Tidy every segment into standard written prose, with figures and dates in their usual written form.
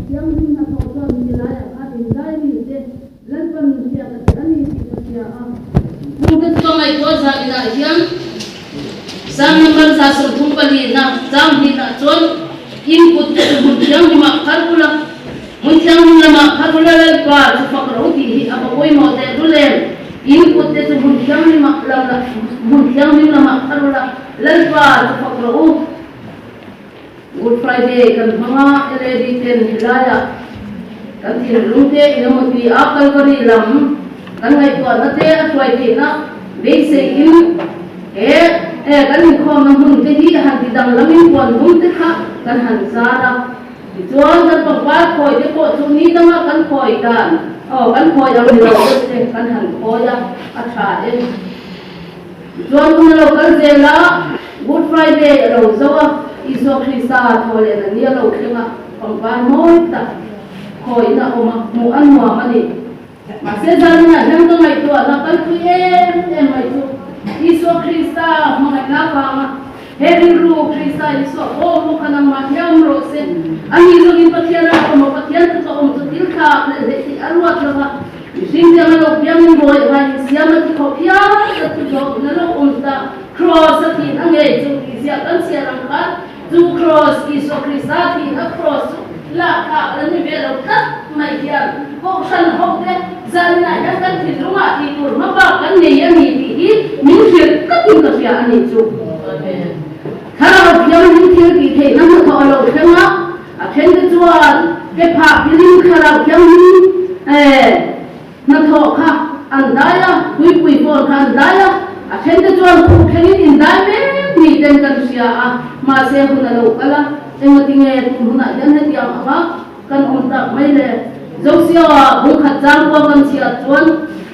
Thianghlim hnathawh chuan tilaiah khan inzai mi te Lalpan min hriat a ti a ni tih ka hria a. Hmungte chu ka ngaihtuah zah inah hian Salm number 34 na chang hnihah chuan in kut te chu hmun thianghlimah phar ula, hmun thianghlim lamah phar ula Lalpa chu fak ro tih hi a va pawimawh teh lul em? In kut te chu hmun thianghlimah lam la, hmun thianghlim lamah phar ula Lalpa chu fak rawh u. Good Friday kan hmang a, LAD ten helaiah kan thinlung te engemaw ti a Calvary lam kan ngaihtuahna te a hruai theihna beiseiin he kan inkhawmna hmun te hi han ti danglamin puan dum te kha kan han zar a. Tichuan kan pangpar khawi te pawh chu ni danga kan khawi dan aw kan khawi ang ni lo deuh te kan han khawi a, a tha e. Tichuan hun a lo kal zel a, Good Friday a lo zo a, Isua Krista thaw leh na ni a lo thleng a, pangpar mawi tak khawiin a awm a, hmuh a nuam a ni. Mahse zaninah hian ka ngaihtuahna kal pui em em mai chu Isua Krista hmangaihna avanga he rilru Krista Isua pawh mu kha nangmah hiam rawh se. Ani zawngin Pathian a awm a, Pathian chu ka awm chu thil thlak leh hleh tih a ruat lo va, mihring te anga lo piangin bawi a ngaiin siam a ti khawp hial ka thu zawkin a lo awm ta. Kraws a thihna ngei chu tih ziah kan chhiar ang khan Chu Kraws, Isua Krista thihna Kraws chu lak thlak la ni ve lo tlat mai hian Kohhran hote zaninah hian kan thinlungah tih tur hma bak kan nei a ni tih hi min hrilh tlatin ka hria a nih chu. Thlarau Thianghlim thil tih theihna hnathawh a lo thleng a, a thente chuan ke phah philin Thlarau Thianghlim Hnathawh kha an dai a, tuipui phone kha an dai a, a thente chuan khuh thlengin in dai mek ni ten kan hria a, mahse hun a lo kal a, engati nge tun hunah hian hetiang anga kan awm tak mai le? Joshua bungkhat chang kual kan chhiat chuan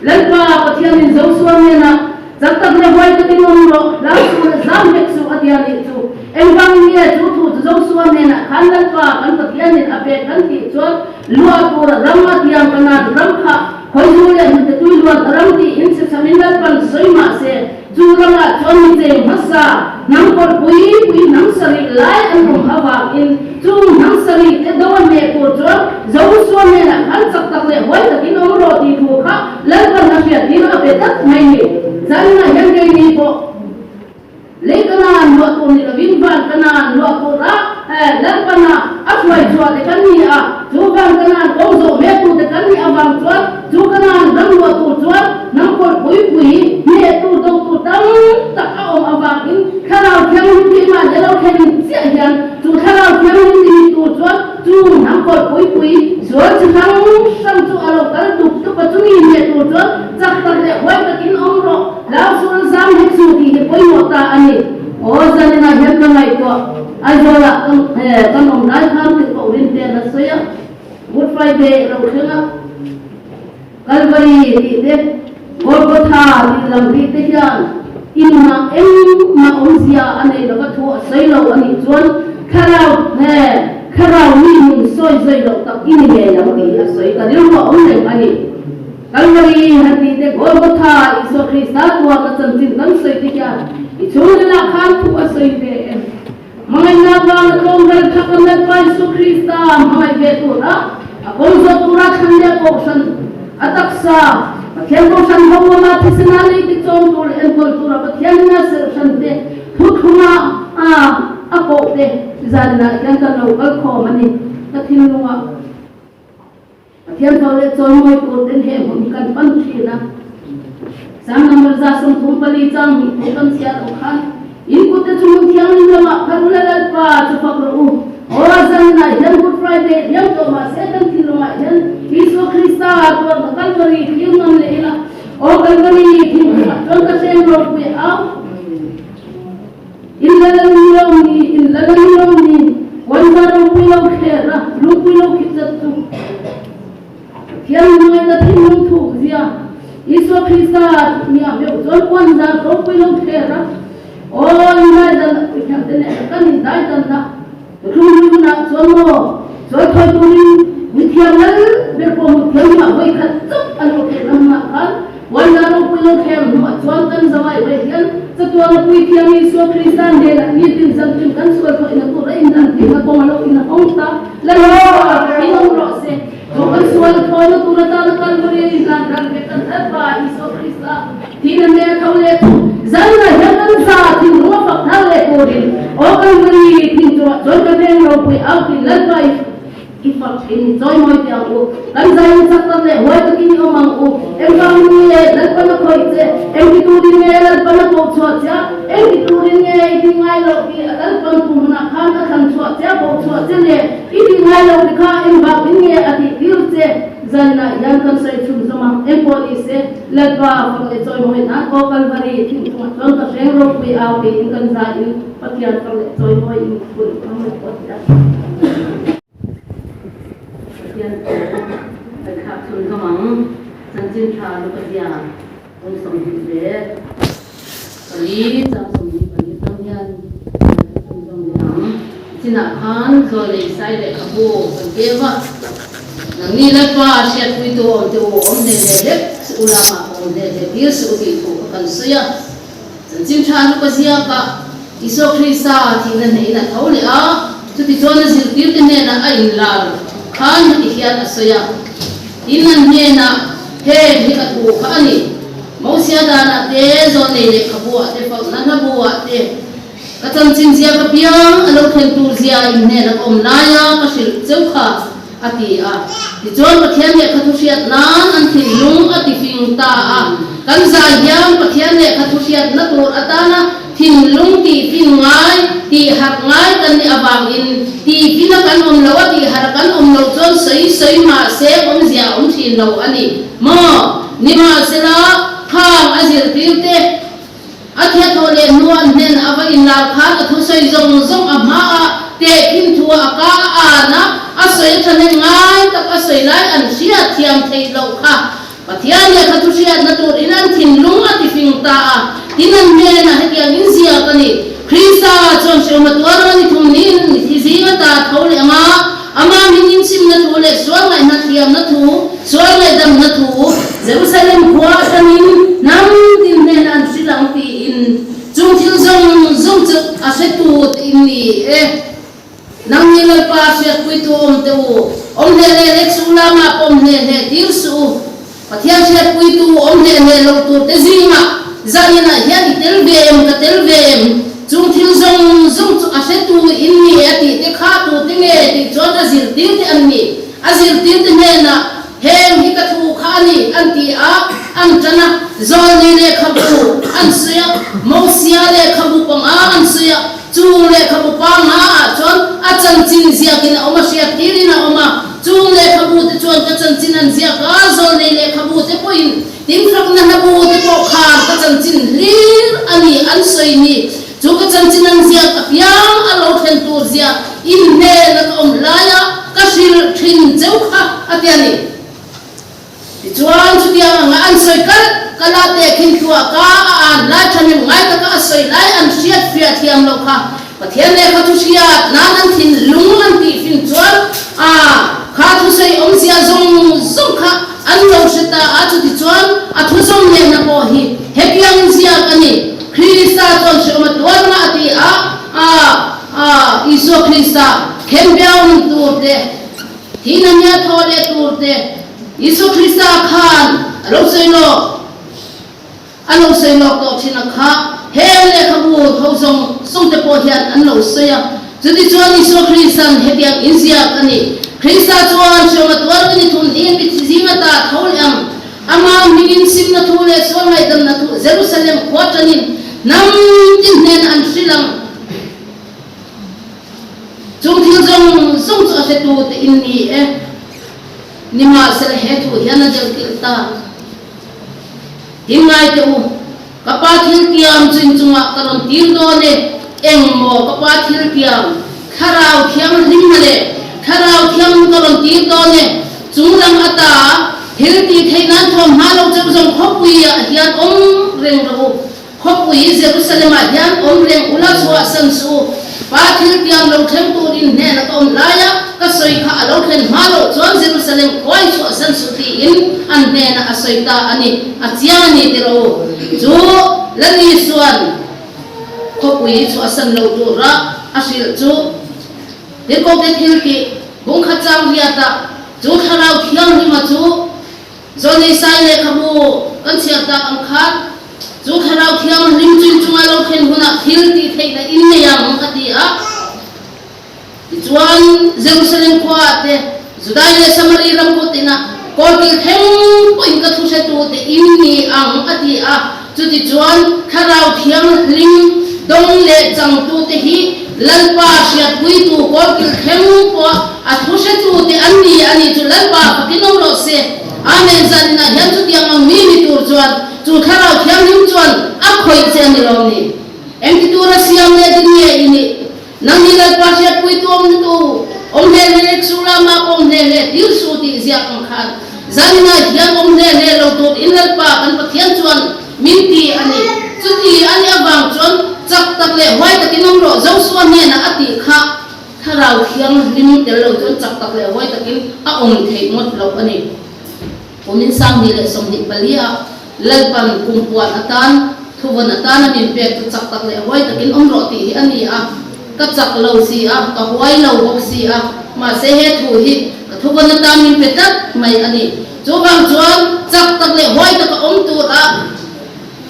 Lalpa Pathianin Joshua hnenah, Chak tak leh huai takin awm rawh, hlau suh leh zam hek suh a tia nih chu. Engvang nge chu thu chu Joshua hnenah khan Lalpa kan Pathianin a pek kan tih chuan luah tura ram a tiang kanan ram kha khawizu leh hnute tui luan a ram tiin chhechamin Lalpan sawi mah se chu ramah chuan mi cheng hmasa hnam kawrh pui pui hnam sarih lai an awm avangin chung hnam sarih te do a hneh tur chuan Joshua hnenah khan chak tak leh huai takin awm rawh tih thu kha Lalpan a hriat tir a pe tlat mai ni. Zaninah hian keini pawh lei kanan luah tur ni lovin van kanan luah tura Lalpana a hruai chhuah te kan ni a, chu van kanan kawng zawh mek tur te kan nih avang chuan chu kanan ram luah tur chuan hnam kawrh pui pui hneh tur do tur tam tak a awm avangin Thlarau Thianghlim keimah leh lo thlen chiah hian chu Thlarau Thianghlim ti ni tur chuan Chu hnam kawrh pui pui sual chi hrang hrang chu a lo kal dup dup a, chumi hneh tur chuan chak tak leh huai takin awm rawh, hlau sul zam hek su tih hi pawimawh ta a ni. Aw zaninah hian ka ngaihtuah Aizawlah kan awm lai khan tih pawh rinten a sawi a, Good Friday a lo thleng a, Kalvari tih te, Golgotha tih lam rih te hian inmah engmah awmzia a nei lova thu a sawi lo a nih chuan thlarau he thlarau mi nun sawi zui loh tak i ni ngei ang tih hi a sawi ka rilru a awm reng a ni. Kalvari han tih te, Golgotha, Isua Krista tuarna chanchin kan sawi te hian i chhungrilah khan thu a sawi ve em? Hmangaihna vanga tlawmral thak a Lalpa Isua Krista hmangaih ve tura a kawng zawh tura thlan leh Kohhran a taksa Pathian Kohhran ho awma thisena lei ti chawm tur leh enkawl tura Pathian ina serhhran te thuthlunga a a koh te zaninah hian kan lo kal khawm a ni ka thinlungah. Pathian tho leh chawimawi tur ten he hmun hi kan pan thin a. Sam number 34 chang hnih thu kan chhiat ang khan, In kut te chu hmun thianghlim lamah phar ula Lalpa chu fak rawh u. Aw zaninah hian Good Friday hiam tawh mahse kan thinlungah hian Isua Krista tuarna Kalvari thlir ngam leh ila. Aw Kalvari thinlungah chuan ka hreng ropui au. In la la ni lo ni, in la la ni lo ni, Wanza ropui lo kher a, lungpui lo khit zat chu. Pathian hmangaihna thinlung thuk zia, Isua Krista nia meuh chuan Wanza ropui lo kher a, aw in daidan a puithiam te nen a kan in daidan a, Thuthlung hlui hunah chuan maw chawi thawi turin mithiam lal ber pawh muthiam hnuah vawi khat chauh a lo theih na hmunah khan Wanza ropui lo thleng hnuah chuan kan zawai vawi hian chatuana puithiam Isua Krista hnenah nitin zantin kan sual thawihna tur a inlan theihna kawng a lo inhawng ta. Lalpa in. lo thawi tur atana Kalvari a inhlan ran ve kan Lalpa Isua Krista thihna hmel tho leh chu zanah hian kan za thinlung a fak thar leh turin aw Kalvari thin chungah chuan ka veng ropui au tin Lalpa i I fak thin i chawi mawi teh ang u. Kan zain chak tak leh huai takin i awm ang u. Engvangin nge Lalpan a khawih che? Engti turin nge Lalpan a koh chhuah che a? Engti turin nge i ti ngai loh tih Lalpan kum hunah khan a thlan chhuah che a, koh chhuah che leh i ti ngai loh ti kha engvangin nge a tih tir che? Zainah hian kan sawi chhun zawm ang. Engpawh ni se, Lalpa fak leh chawi mawi nan aw Kalvari thingchungah chuan ka hreng ropui au tiin kan zaiin Pathian fak leh chawi mawi in hun a hmang pawh a ti a. Pathian chu kan thlak chhun zawm ang. Chanchin tha Luka zia kum 24 chang 24 tang hian kan thlak chhun zawm leh ang. Chinah khan zawl leh Isai lehkhabu kan keu a, Nangni Lalpa hriatpuitu awm te u awm hle hle hlek u lamah awm hle hle tir suh u tih thu kha kan sawi a. Chanchin tha Luka ziakah Isua Krista thihna hneihin a tho leh a, chutichuan a zirtirte hnenah a inlar khan heti hian a sawi a, Tin an hnenah, Heng hi ka thu kha a ni, Mosia danah te, Zawnei lehkhabuah te, Fakna hlabuah te, ka chanchin ziak apiang a lo thlen tur zia in hnenah ka awm laia ka hrilh cheu kha, a ti a. Tichuan Pathian lehkha thu hriat nan an thinlung a tifing ta a. Kan zai hian Pathian lehkha thu hriatna tur atana thinlung tihfin ngai, tihharh ngai kan nih avangin tihfina kan awm lo a, tihharh a kan awm loh chuan sawi sawi mahse awmzia a awm thin lo a ni maw? Nimahsela, khang a zirtirte A thiathawh leh hnu an hnen a va inlar khan a thusawi zawng zawng a hma a tehkhin thu a ka a an a, a sawi a thahnem ngai tak a sawi lai an hriat thiam theih loh kha Pathian lehkha thu hriatna tur in an thinlung a tifing ta a, tin an hnenah hetiang in ziak a ni, Krista chuan hreawm a tuar anga ni thum niin ni thi zing a ta tho leh anga Ama min inchimna thu leh sual ngaihna thiamna thu, sual ngaihdamna thu, Jerusalem khua atangin hnam tin hnenah an hrilh ang tiin chung thil zawng zawng chu a hretu te in ni e. Nang ni Lalpa hriatpuitu awm teh u, awm hle hle leh chu lamah pawh awm hle hle tir suh u. Pathian hriatpuitu awm hle hle lo tur te zingah zaninah hian i tel ve em, ka tel ve em? Chung thil zawng zawng chu a hretu in ni a tih te kha tute nge tih chuan a zirtir te an ni. A zirtir te hnenah heng hi ka thu kha a ni an ti a, an tan a, Zawlni lehkhabu an sawi a, Mosia lehkhabu panga an sawi a, Chu lehkhabu panga ah chuan a chanchin ziakin a awm a, hriattirin a awm a. Chung lehkhabu te chuan ka chanchin an ziak a, zawlnei lehkhabu te pawhin tinfakna hlabu te pawh khan ka chanchin hlir a ni an sawi ni. Chu ka chanchin an ziak apiang a lo thlen tur zia in hnena ka awm laia ka hrilh thin cheu kha a ti a ni. Tichuan, chutiang anga an sawi kalh kalh a tehkhin thuah ka a an lai thahnem ngai taka a sawi lai an hriat fiah thiam loh kha Pathian lehkha thu hriat nan an thinlung an tihfin chuan a kha thusawi awmzia zawng zawng kha an lo hre ta a, chutichuan a thu zawm nehna pawh hi hetiang ziak a ni, Krista chuan hreawm a tuar nga a ti a, a a Isua Krista khenbeawm tur te. Thihna nia thaw leh tur te Isua Krista khan a lo sawi lawk a lo sawi lawk tawh thin a kha heng lehkhabu tho zawng zawng te pawh hian an lo sawi a. Chutichuan Isua Krista'n hetiang inziak a ni, Krista chuan hriam a tuar ka ni thum niin mithi zinga ta tho leh ang. Amah hmingin simna thu leh sual ngaihdamna thu Jerusalem khua tanin hnam tin hnenah an hrilh ang. Chung thil zawng zawng chu a hretu te in ni e. Nimahsela he thu hian a deuh kilh ta. Tin ngai teh u, ka pa thil tiam chu in chungah ka rawn tir dawn e. Eng maw ka pa thil tiam, Thlarau Thianghlimna leh Thlarau Thianghlim ka rawn tir dawn e. Chung lam ata thil tih theih nan thawmhma lo cheu zawng khawpuiah hian awm reng rawh u. Khawpui Jerusalem-ah hian awm reng ula chhuahsan suh u. Pa thil tiam lo thleng turin hnena ka awm laia ka sawi kha a lo thlen hma loh chuan Jerusalem khuai chhuahsan suh tiin an hnenah a sawi ta a ni. A chiang a ni ti rawh u. Chu Lani chuan khawpui chhuahsan lo tura a hrilh chu Tirhkohte thil tih bungkhat chang riatah. Chu Thlarau Thianghlima chu Zawlnei Sai lehkhabu kan chhiar tak ang khan, chu Thlarau Thianghlim chu inchunga lo thlen hunah thil tih theihna in nei ang, a ti a. Tichuan, Jerusalem khuaah te, Judai leh Samari ram khaw tinah kawlkil thleng pawhin ka thuhretute in ni ang, a ti a. Chutichuan, Thlarau Thianghlim dawng leh changtute hi Lalpa hriatpuitu kawlkil thleng pawh a thuhretute an ni a ni chu Lalpa fakin awm rawh se. Amen. Zaninah hian chutiang ang mi ni tur chuan chu Thlarau Thianghlim chuan a khawih che a ni lawm ni? Engti tura siam leh ding nge i nih? Nang hi Lalpa hriatpui tu awm na tu, awm hle hle chu lama awm hle hle dil su tih ziak ang khan zaninah hian awm hle hle lo tur in Lalpa kan Pathian chuan min ti a ni. Chuti a nih avang chuan chak tak leh huai takin awm rawh Joshua hnenah a tih kha Thlarau Thianghlim tel lo chuan chak tak leh huai takin a awm theih ngawt loh a ni. Kumin 2024 ah Lalpan kumpuan atan, thuvawn atana min pek chu chak tak leh huai takin awm rawh tih hi a ni a. Ka chak lo si a, ka huai lo bawk si a, mahse he thu hi ka thuvawn atan min pe tlat mai a ni. Chuvang chuan chak tak leh huai taka awm tura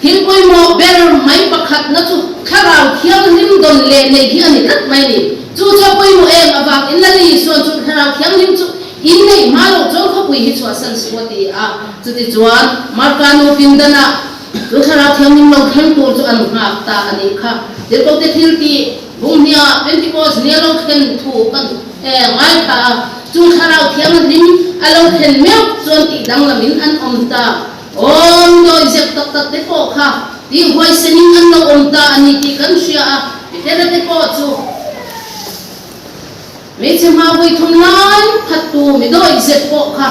thil pawimawh ber mai pakhatna chu Thlarau Thianghlim dawn leh neih hi a ni tlat mai a ni. Chu chu a pawimawh em avangin Lali Isuan chu Thlarau Thianghlim chu Inneih hma loh chuan khawpui hi chhuahsan suh a ti a. Chutichuan, Marka nu pindanah chu Thlarau Thianghlim lo thleng tur chu an nghak ta a nih kha. Tirhkohte thil tih Bungnia Pentecost nia lo thlen thu kan ngaithla a, chu Thlarau Thianghlim a lo thlen meuh chuan tih danglamin an awm ta. Awm dawi zep tak tak te pawh kha tih huaisenin an lo awm ta a ni tih kan hria a, Petera te pawh chu. Hmeichhe hma vui thum lai phattu mi dawih zet pawh kha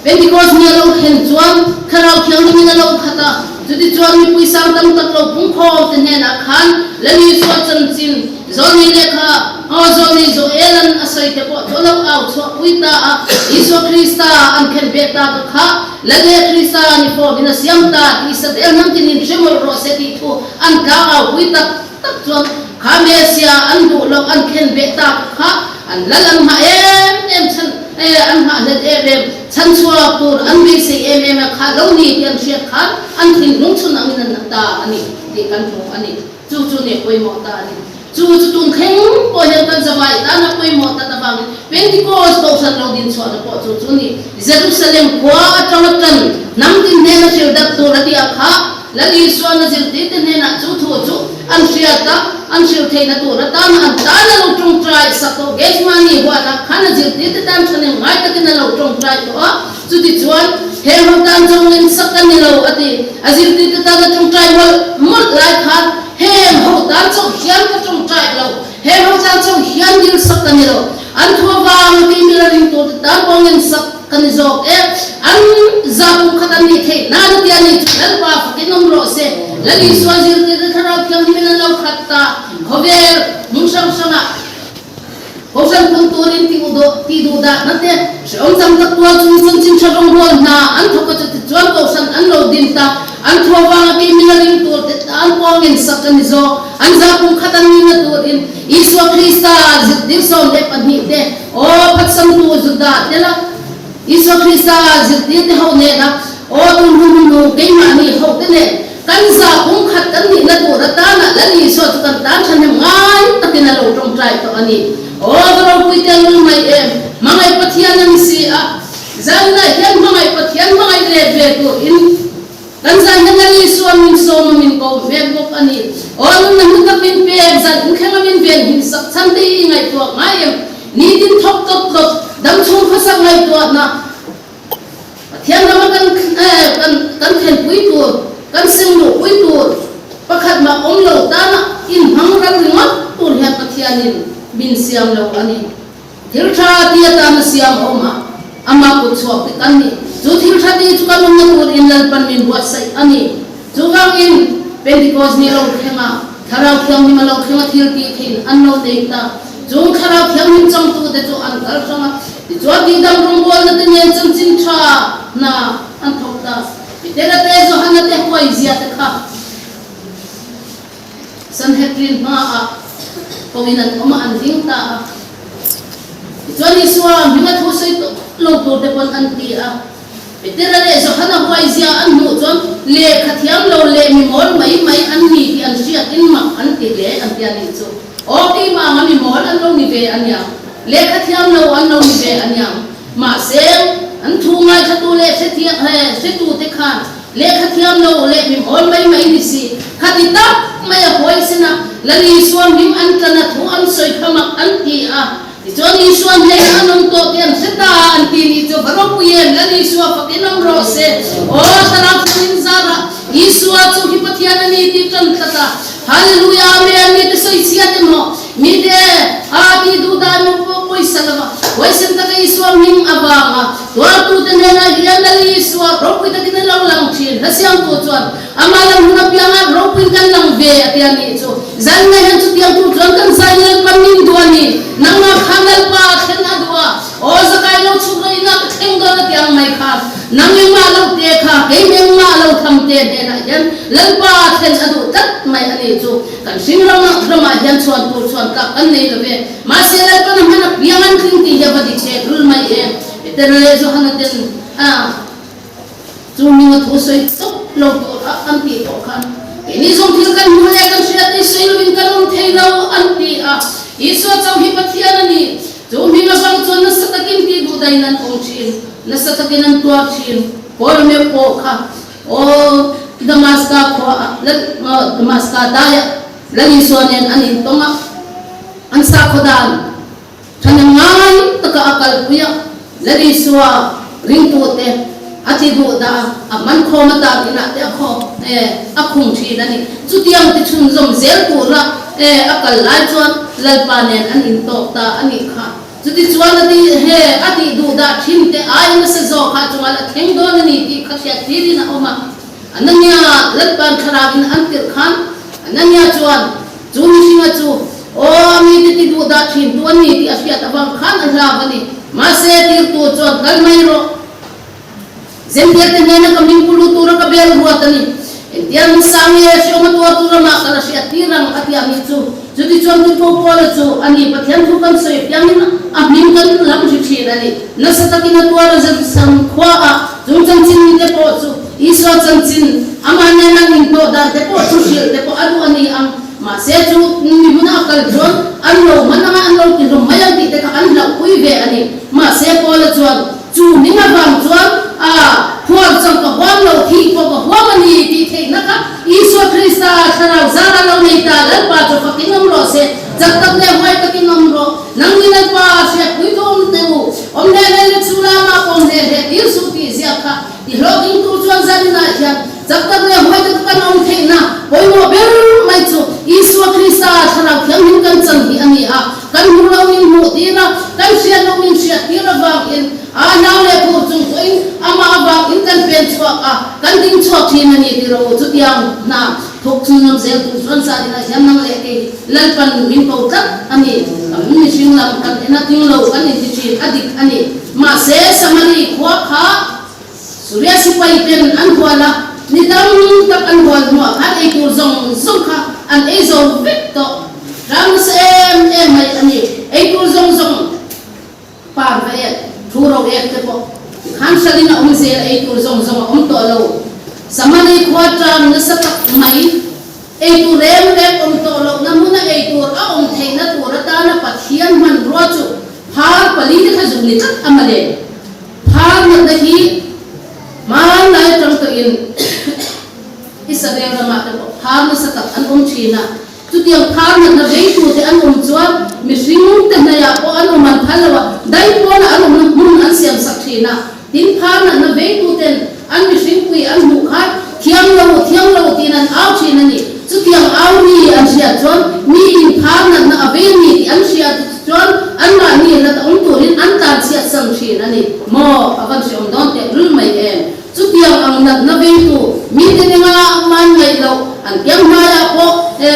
Pentecost ni a lo thlen chuan Thlarau Thianghlimin a lo khat a, chutichuan mipui sang tam tak lo pungkhawm te hnenah khan Lal Isua chanchin Zawlnei lehkha aw Zawlnei Joel-a'n a sawi te pawh chu a lo au chhuahpui ta a, Isua Krista an khen ve ta ka kha Lal leh Krista ni fawmin a siam ta tih Israel hnam tinin hre mawlh rawh se tih thu an tlang aupui tak tak chuan kha Mesia an duh loh an khen beh tak kha an lal an hah em em chhan eh an hah hlet em em chhan chhuak tur an beisei em em a kha lo ni tih an hriat khan an thinlung chhun angin an ta a ni tih kan hmu a ni. Chu chu nih pawimawh ta a ni. Chu chu tun thleng pawh hian kan zavai tana pawimawh tat avangin Pentecost kohhran lo din chhuahna pawh chu chu ni. Jerusalem khua atanga tan hnam tin hnena hril darh tur a tih a kha Lal Isuan a zirtirte hnenah chu thu chu an hriat a, an hrilh theihna tur atana an tan a lo tawngtai sak tawh. Gethsemane huanah khan a zirtirte tan thahnem ngai takin a lo tawngtai tawh a, chutichuan he ho tan chawngin sak a ni lo a ti. A zirtirte tan a tawngtai mawlh mawlh lai khan heng ho tan chauh hian ka tawngtai lo, heng ho tan chauh hian dil sak a ni lo, an thu avanga keimil a ring turte tan pawngin sak Ka ni zawk e, an zapu khat an nih theih nan a tia ni chu Lalpa fakin awm rawh se. Lal Isua zirtirna Thlarau Thianghlimin an lo khat ta. Khawvel hmun hrang hrangah Kohhran phun turin ti u ti duh dahna te, hrehawm tam tak tual chung chanchin tha rawngbâwl hna an thawk a chuti chuan Kohhran an lo din ta. An thu avanga keimin a ring tur te tan pawngin sak a ni zawk. An zapum khat an nihna turin Isua Krista zirtir 12 te Aw, phatsamtu Juda te la, Isua Krista zirtirte ho nena, Aw, tun hun hun nu, keimahni ho te nen kan za kum khat kan nihna tur atana Lal Isua chu kan tan thahnem ngai takin a lo tawngtai tawh a ni. Aw, va ropui tel lul mai em, hmangaih Pathian a ni si a, zanah hian hmangaih Pathian hmangaih let ve tur in, Kan zan hian Lal Isua min sawm a min ko hmek bawk a ni. Aw nunna hnu tak min pek, zan inthleng a min ven him sak chhan te hi i ngaihtuah ngai em? Nitin thawk tawp tawp, dam chhung khawsak ngaihtuahna Pathian rama kan kan kan thlenpui tur, kan seng luhpui tur pakhat mah awm lo tana inhmang ral ringawt tur hian Pathianin min siam lo a ni. Thil tha ti atana siam a awm a, amah kut chhuak te kan ni. Chu thil tha ti chu kan awmna tur in Lalpan min buatsaih a ni. Chuvangin, Pentecost ni lo thleng a, Thlarau Thianghlim a lo thleng a thil tih theih an lo nei ta. Chung Thlarau Thianghlim changtu te chu an kal hrang a, tichuan tihdam rawngbawlna te nen chanchin tha hna an thawk ta. Petera te, Johana te huai zia te kha. Sanhedrin hmaah pawhin an awm a, an ding ta a. Tichuan Isua hminga thu sawi tawh lo tur te pawn an ti a. Petera leh Johana huaizia an hmuh chuan lehkha thiam lo leh mi mawl mai mai an ni tih an hriatin mak an ti hle an ti a nih chu. Aw keimah anga mi mawl an lo ni ve a niang, lehkha thiam lo an lo ni ve a niang. Mahse, an thu ngaithlatu leh hretute khan lehkha thiam lo leh mi mawl mai mai ni si, khati tak mai a huaisen a, Lal Isua hming an tlan a thu an sawi kha mak an ti a. Tichuan Isua hnenah an awm tawh tih an hre ta a, an ti nih chu va ropui em, Lal Isua fakin awm rawh se. Aw, Thlarau Thianghlim zarah Isua chu hi Pathian a ni tih tan tlat a, Hallelujah, Amen, mite sawichhiat emaw, mite a tih duh dan emaw pawh pawisa lo va, huaisen taka Isua hming avanga tuartute hnenah hian Lal Isua ropui takin a lo lang thin. Hlasiangtu chuan Amah lam hun apiangah ropuiin kan lang ve a ti a nih chu. Zan ngai hian chutiang tur chuan kan zai Lalpa min duh a ni. Nangmah khan Lalpa a thlen a duh a, aw zakai lo chhuk rawh inah ka thleng dawn a ti ang mai khan nang engmah lo te kha kei engmah lo tham te hnenah hian Lalpa a thlen a duh tlat mai a nih chu. Kan hring ramah ramah hian chhuan tur chhuan tlak kan nei lo ve. Mahse Lalpan a hman apiang an tling tih hi a va dik hrek rul mai em. Petera leh Johana ten a. Chu hminga thu sawi tawp lo tur a an tih pawh khan keini zawng thil kan hmu leh kan hriat ni sawi lovin kan awm thei lo an ti a. Isua chauh hi Pathian a ni. Chu hming avang chuan nasa takin tih duh dahin an awm thin, nasa takin an tuar thin. Paul meuh pawh kha aw Damaska khua ah Damaska daiah Lal Isua nen an intawng a, an sakhaw dan Thahnem ngai taka a kalpui a, Lal Isua ringtute a ti duh dah a, a hman khawm atan inah te a khaw e a khung thin a ni. Chutiang ti chhunzawm zel tura e a kal lai chuan Lalpa nen an intawk ta a nih kha. Chutichuan a ti he a tih duh dah thin te ai nasa zawk kha chunga la thleng dawn a ni tih kha hriat tirin a awm a. Anania Lalpa'n thlarauin an tirh khan Anania chuan Chu mihringa chu, Aw, mite ti duh dah thin tu a ni tih a hriat avang khan a hlau a ni. Mahse, tirtu chuan kal mai rawh. Zential te hnena ka hming pulu tura ka bel ruat a ni. Engtiang nasa nge hreawm a tuar tur amah ka la hriat tir ang a ti ang hi chu. Chuti chuan Tupho Paula chu a ni, Pathian thu kan sawi apiangin a hming kan lam hri thin a ni. Nasa takin a tuar a Jerusalem khuaah chung chanchin mite pawh chu Isua chanchin, amah nen an intawh dan te pawh chu hrilh te pawh a duh a ni ang. Mahse chu mi hmuna a kal chuan an lo man anga an lo ti hlawm mai ang tih te kha an hlauhpui ve a ni. Mahse Paula chuan chu hming avang chuan a phuar chang ka huam lo, thih pawh ka huam a ni tih theihna kha Isua Krista thlarau zara lo nei ta Lalpa chu fakin awm rawh se, chak tak leh huai takin awm rawh. Nangni Lalpa hriatpui tu awm teh u, awm hle hle le chu lama pawm hle hle tir suh tih ziak kha i hlawhtling tur chuan zaninah hian chak tak leh huai taka kan awm theihna pawimawh ber mai chu Isua Krista thlarau thianghlim kan chan hi a ni a, kan hmuh lo min hmuh tir a, kan hriat lo min hriat tir avangin a hlau leh phur chung pawhin amah avangin kan pen chhuak a, kan ding chhuak thin a ni tih rawh u. Chutiang hna thawk chhunzawm zel tur chuan zaninah hian nang leh kei Lalpan min ko tlat a ni. Kan mihring lam kan en a tling lo kan inti thin a dik a ni. Mahse Samari khua kha Suria sipai ten an hual a, ni tam tak an hual hnuah khan ei tur zawng zawng kha an ei zo vek tawh. Ram nasa em em mai a ni. Ei tur zawng zawng par va ek, thu ro ek te pawh tikhan hral in a awm zel a, ei tur zawng zawng a awm tawh lo. Samari khua ṭam nasa tak mai. Eitur reng reng awm tawh lohna hmuna eitur a awm theihna tur atana Pathian hmanrua chu phar palite kha zuk ni tlat a male. Phar natna hi hmanlai atang tawhin Israel ramah te pawh phar nasa tak an awm thin a. Chutiang phar natna veitute an awm chuan mihring te hnaiah pawh an awm an phal lo a, dai pawnah an awmna hmun an siamsak thin a. Tin, phar natna veituten an mihringpui an hmuh khan thiam lo, thiam lo tiin an au thin a ni. Chutiang au mi an hriat chuan miin phar natna a vei ni tih an hriat chuan anmahni la ta awm turin an tlanchhiat sang thin a ni. Maw, a van hreawm dawn teh lul mai em? Chutiang ang natna veitu mite nenga man ngaih loh an piang hmaiah pawh e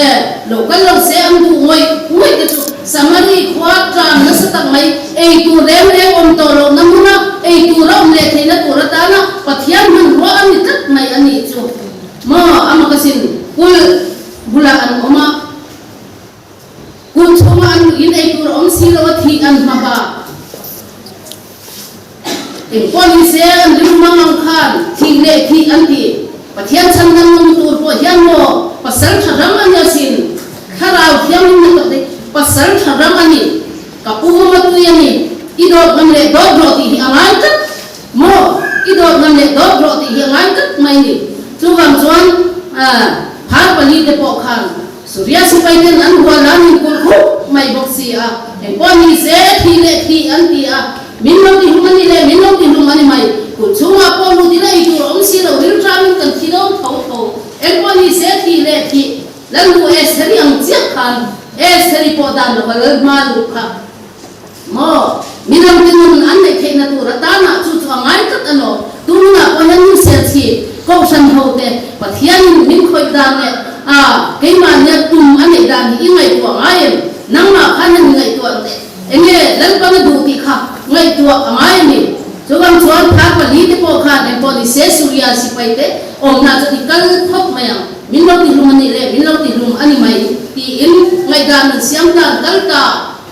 lo kal lo se an duh ngawih ngawih te chu Samari khua ṭan nasa tak mai ei tur reng reng awm tawh lohna hmuna ei tur a awm leh theihna tur atana Pathian hmanrua a ni tlat mai a nih chu maw a makasin kulh bulah an awm a, kulh chhunga an luhin ei tur a awm si lo a thih an hma bak. Engpawh ni se an rilru mang ang khan thih leh thih an ti. Pathian chhan nan awm tur pawh hian maw pasal tha ram a ni asin. Thlarau thianghlim na tawh te pasal tha ram a ni. Ka pu mama tui a ni. I dawt ngam leh dawt rawh tih hi a ngai tlat maw? I dawt ngam leh dawt rawh tih hi a ngai tlat mai ni. Chuvang chuan phar pali te pawh khan Surya sipai ten an hual a min kulh khup mai bawk si a. Engpawh ni se thih leh thih an ti a. Min lo ti hlum a ni le, min lo ti hlum a ni mai. Kulh chhungah pawh lut ila ei tur a awm si lo, rilṭamin kan thi dawn tho tho. Engpawh ni se thih leh thih Lalnu Estheri ang chiah khan Estheri pawh dan lova lal hma luh kha maw? Midangte nun an neih theihna tur atana chu chu a ngai tlat a lawm. Tunah pawh hian min sel chhi Kohhran hote Pathianin min khawih dan leh a keimahnia tum a neih dan hi i ngaihtuah ngai em? Nangmah khan han ngaihtuah teh. Enge Lalpan a duh tih kha ngaihtuah a ngai a ni. Chuvang chuan phar pali te pawh khan engpawh ni se Suria sipai te awmna chu i kal phawt mai ang. Min lo ti hlum a nih leh min lo ti hlum a ni mai tiin ngaihdan an siam ta an kal ta.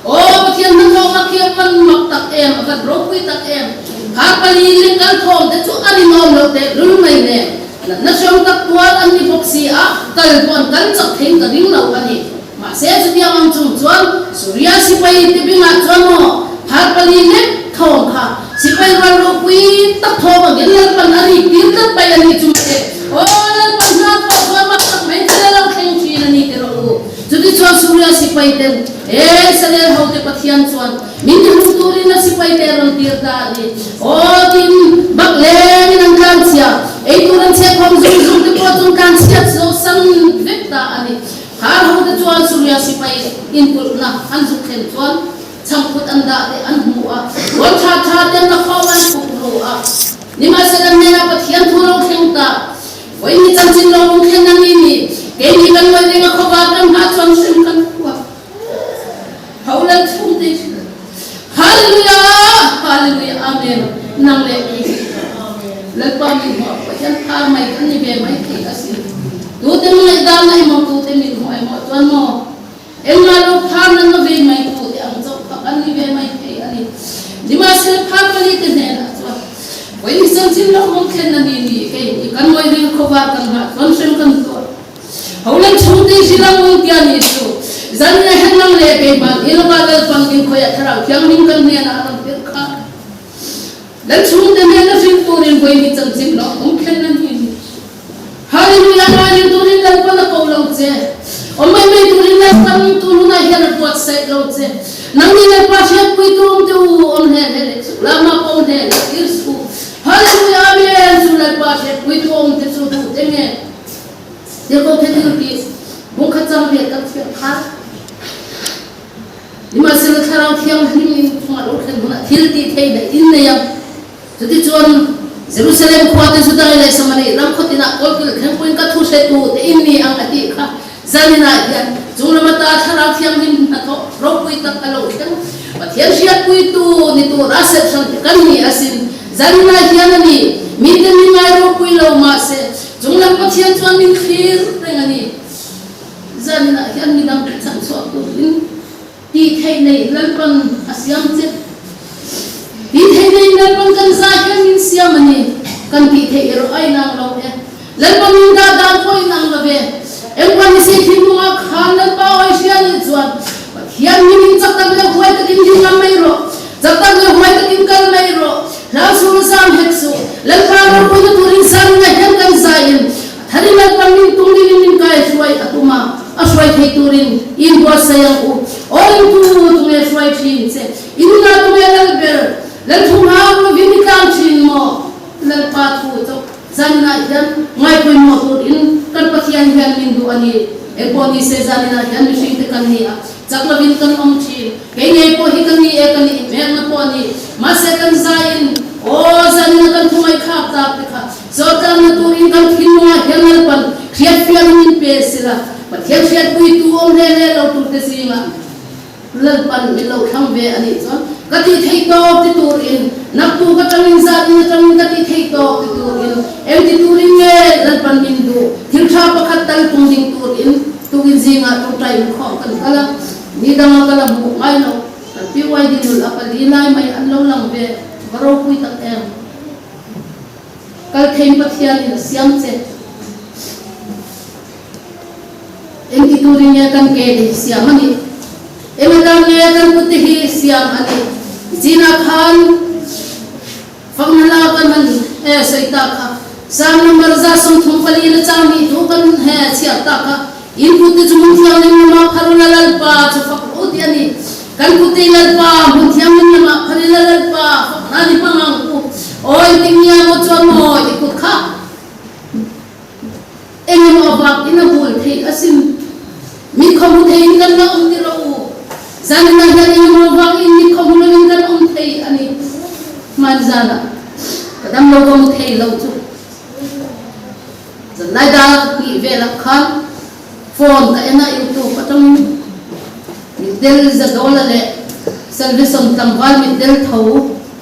Aw Pathian hnathawk a khiau van mak tak em, a van ropui tak em. Phar pali leh kal thawm te chu a rinawm loh teh lul mai nen. Natna hriam tak tuar an ni bawk si a, kal pawh an kal chak theiin ka ring lo a ni. Mahse chutiang ang chung chuan Suria sipai te bingah chuan maw phar pali lek thawm kha sipai rual ropui tak thawm angin Lalpan a rik tir tlat mai a ni chu mate. Aw Lalpan hna thawh chuan mak tak mai thil a lo thleng thin a ni ti rawh u. Chutichuan Suria sipai ten he Israel ho te Pathian chuan min ti hlum turin a sipai te a rawn tir ta a ni. Aw tin bak lengin an tlanchhia, eitur an chhehkhawm zung zung te pawh chu an tlanchhiat zo sam vek ta a ni. Har hote chuan Suria sipai inkulhna an zuk thlen chuan chhangphut an dah te an hmu a, rual tha tha te an la khawm an khup ru a. Nimahsela hnenah Pathian thu lo thleng ta, Vawiin chanchin lo lung thlen a ni ni, keini kan ngawi reng a khawvar kan hma chuan hrem kan hua. Holan chhungte Hallelujah! Hallelujah! Amen! Nang leh kei hi Lalpa min hmuh pawh hian phar mai kan ni ve mai thei asin. Tute min ngaihdan na emaw, tute min hmuh emaw chuan maw engmah lo phar nan la vei mai tu te ang chauh kha kan ni ve mai thei a ni. Nimahsela phar pali te hnenah chuan vawiin chanchin lo hmang thlen a ni ni kei hi kan ngawi reng khawvar kan nghah chuan hrem kan tuar. Holan chhungte hi ram awm tia ni chu zan nge hen nang leh keimah ni lova Lalpan min khawiah Thlarau Thianghlim kan hnenah a rawn tirh kha. Lal chhungte hnena hrilh turin vawi ni chanchin lo awm thlen a ni ni. Hallelujah Ngailin turin Lalpan a ko lo che. Awm mai mai turin Lalpan tun hunah hian a buatsaih lo che. Nang ni Lalpa hriatpui tu awm te u awm hle hle leh chu lama pawh awm hle hle tir suh. Hallelujah Amen Chu Lalpa hriatpui tu awm te chu duh te nge. Tirhkoh Peter tih bungkhat cang riat kan thiam kha. Nimahsela Thlarau Thianghlim in chungah lo thlen hunah thil ti thei daih in nei ang. Cuticun Jerusalem khua te Judai le Samari ram khuatin ah kawlkil thlengpuin ka thu hretu te in ni ang a ti kha. Zanin ah hian chunglam ata Thlarau Thianghlim hnathawh ropui tak a lo thleng. Pathian hriatpuitu ni tur a serhhran te kan ni asin. Zanin ah hian a ni, mite min ngai ropui lo mahse, Chunglam Pathian chuan min thlir reng a ni. Zaninah hian midang chhan chhuah turin tih theih nei Lalpan a siam che. Tih theih nei Lalpan kan zai hian min siam a ni. Kan tih theih erawh a inang lo e. Lalpa min dah dan pawh inang lo ve. Engpawh ni se thinlungah khan Lalpa awi hria nih chuan Pathian hi min chak tak leh huai takin ding ngam mai rawh. Chak tak leh huai takin kal mai rawh. Hlau suh zam hek suh. Lalpa ropuina turin zanna hian kan zaiin a tharin Lalpan min tung dingin min kai hruai a tum a, a hruai thei turin in buatsaih ang u. Aw in tu tunge hruai thin che? I nunah tunge lal ber? Lal thu hngak lovin i tlang thin maw? Lalpa thu chauh zaninah hian ngaipawimawh turin kan Pathian hian min duh a ni. Engpawh ni se zaninah hian mihringte kan ni a, chak lovin kan awm thin. Kei ngei pawh hi ka ni e, ka nih hmekna pawh a ni. Mahse kan zaiin, Aw, zanina kan thu ngaihthlak tak te kha zawtlanna turin kan thinlungah hian Lalpan hriatfiahna min pe sila, Pathian hriatpuitu awm hle hle lo turte zingah Lalpan min lo thlang ve a nih chuan ka tih theih tawk ti turin, naktuk atangin zanin atangin ka tih theih tawk ti turin, eng ti turin nge Lalpan min duh thil tha pakhat tal tung ding turin tukin zingah tawngtai inkhawm kan kal a. Ni danga ka la hmuh ngai lo, kan PYD nul a pali lai mai an lo lang ve. Va ropui tak em. Kal theiin Pathianin a siam che. Engti turin nge kan ke te hi siam a nih? Eng atan nge kan kut te hi siam a nih? Zinah khan fakna la kan han he sawi tak kha, Psalm number 134 na chang nih duh kan he chhiar tak kha, In kut te chu hmun thianghlim lamah phar ula Lalpa chu fak rawh u tih a ni. Kan kut te i Lalpa hmun thianghlim lamah phar ila Lalpa fakna ni hmang ang u. Aw engtin nge maw chuan maw i kut kha Eng emaw avang in a bul theih asin. Mit khaw hmu theiin kan la awm ti rawh u. Zaninah hian eng emaw avang in mit khaw hmu loin kan awm thei a ni. Hman zanah ka dam lo ka mu thei lo chu zanlai dar hnih velah khan phone ka en a youtube atangin mitdel Zadawla leh Salvison tlangval mitdel tho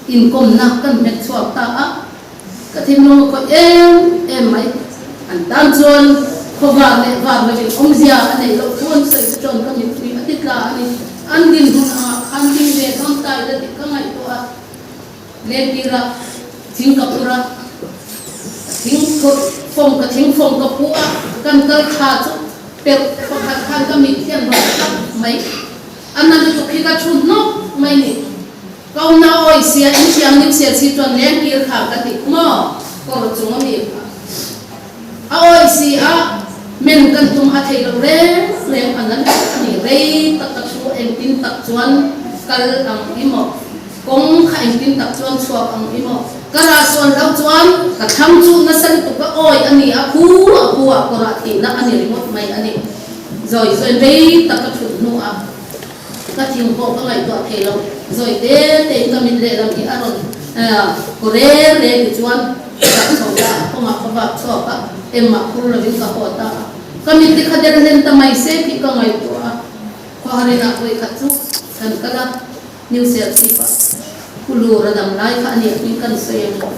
inkawmna kan hmet chhuak ta a. Ka thinlung a khawih em em mai. An tan chuan khawvar leh var lovin awmzia a neih loh thu an sawi te chuan ka mittui a ti tla a ni. An dinhmun angah khan ding ve dawn ta ila tih ka ngaihtuah a. Lentira thing ka phur a, ka thing phurh fawm ka thing fawm ka phu a, kan kal thla chu perh pakhat khan ka mit hian rawn tap mai. A na lutuk hi ka thu hnawk mai ni. Ko na awi sia in thiam nim sia chi chuan leng kir kha ka ti maw kawr chung ami kha a awi si a men kan tum a thei lo reng reng a nan a ni rei tak ka thu engtin tak chuan kal ang i maw kawng kha engtin tak chuan chhuak ang i maw ka rah sual hlau chuan ka thlang chu nasa lutuk a awi a ni a khu a khu ah kawr ah thihna a ni ringawt mai a ni zawi zawi rei tak ka thut hnu ah. Ka thing pawh ka ngaihtuah thei lo. Zawi te te in ka mit lehlam hi a rawn kaw reng reng ti chuan ka dah chho ta a, kawngah ka vak chhuak a, engmah phur lovin ka haw ta a. Ka mit te kha der hlen ta mai se tih ka ngaihtuah a. Khawharinah vawi khat chu kan kal a, New Serchhip-ah Kulur a dam lai kha a ni a, kan sawi ang.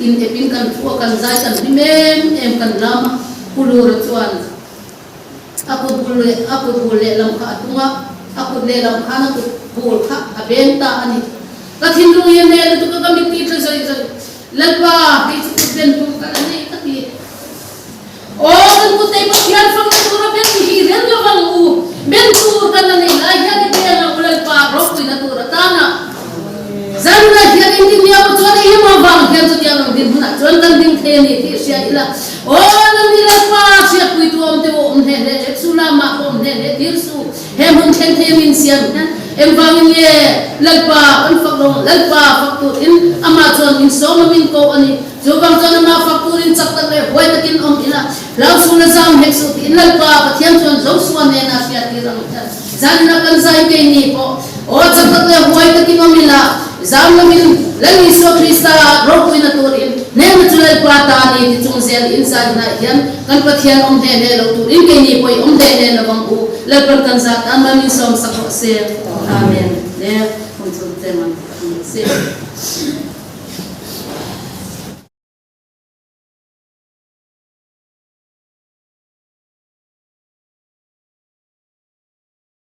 In epin kan thu a, kan zai kan hlim em em kan lam a, Kulur-a chuan A kut bul leh a kut bul lehlam kha a tung a, a kut lehlam khan a kut bul kha a beng ta a ni. Ka thinlung hi a hmel lutuk a, ka mittui tla zawih zawih. Lalpa, kei chu kut ben tur ka la nei ka ti. Aw, kan kut nei Pathian fakna tura ben hi i rem lo vang u, ben tur kan la nei lai hian i beng ang u Lalpa, ropuina tur atana. Zanna hian engtin nge aw chuan eng emaw vang hian chutiang ang dinhmunah chuan kan ding thei a ni tih hria ila. Aw nangni Lalpa hriatpuitu awm te u awm hle hle leh chu lamah ka awm hle hle tir su. He hmun thleng thei a min siam hian engvangin nge Lalpa kan fak lo ang? Lalpa fak turin amah chuan min sawm a min ko a ni. Chuvang chuan amah fak turin chak tak leh huai takin awm ila. Hlauhsung la zam hek suh tiin Lalpa Pathian chuan Josua hnenah hriattir ang hian Zanina kan zai keini pawh aw chak tak leh huai takin awm ila, zam lovin Lal Isua Krista ropuina turin hnehna chu Lalpa ta ni ti chung zel in zaninah hian kan Pathian awm hle hle lo turin keini pawh i awm hle hle lovang u, Lalpan kan zat tan mal min sawm sak rawh se. Amen. Le hun chu tlem an ni se.